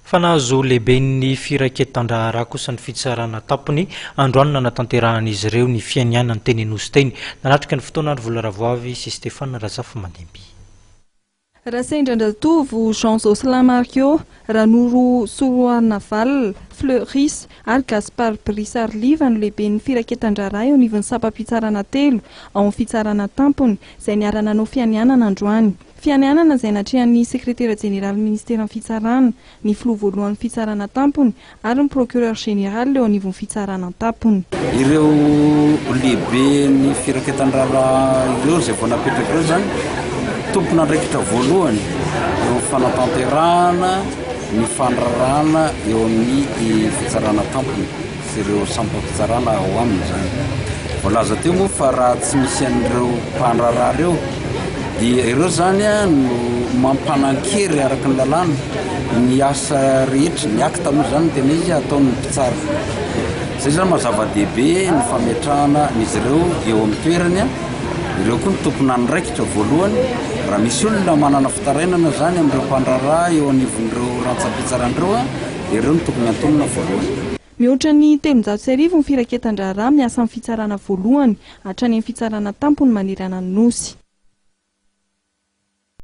Fa nahazo lehiben'ny firaiketan-draharaha kosa ny fitsarana tampony androany nanatanterahan'izy ireo ny fianianany teny Anosy teny. Nanatrika ny fotoana ary Vola Ravoavy sy Stéphane Razafimandimby. Rasendrandratovo Jean Jocelyn Mario, Ranoro Soroarinavalona, Fleuris ary Gaspard Brice Arliva no lehiben'ny firaketan-draharaha eo anivon'ny sampam-pitsarana telo ao amin'ny fitsarana tampony izay niara-nanao fianianana androany. Fianianana izay natrehan'ny sekretera jeneralin'ny minisiteran'ny fitsarana, ny filoha voalohan'ny fitsarana tampony ary ny procureur général eo anivon'ny fitsarana an-tampony. Ireo lehiben'ny firaketan-draharaha ireo izay vao napetraka ireo izany, tompon'andraikitra voalohany eo amin'ny fanatanterahana ny fandrarana eo amin'ny fitsarana tampony sy ireo sampam-pitsarana ao aminy izany. Voalaza teo moa fa raha tsy misy an'ireo mpandraharaha ireo dia ireo izany no mampanan-kery araka ny lalàna ny asa rehetra, ny acte moa izany no tena izy ataon'ny mpitsara. Izay izany maha zava-dehibe ny fametrahana an'izy ireo eo amin'ny toerany. Ireo koa no tompon'andraikitra voalohany. Raha misy olona manana fitarainana izany amin'ireo mpandraharaha eo anivon'ireo rantsam-pitsarana ireo, dia ireo no tokony antonona voalohany. Mihoatra ny 1300 ny firaketan-draharaha miasa amin'ny fitsarana voalohany hatrany amin'ny fitsarana tampony manerana ny Nosy.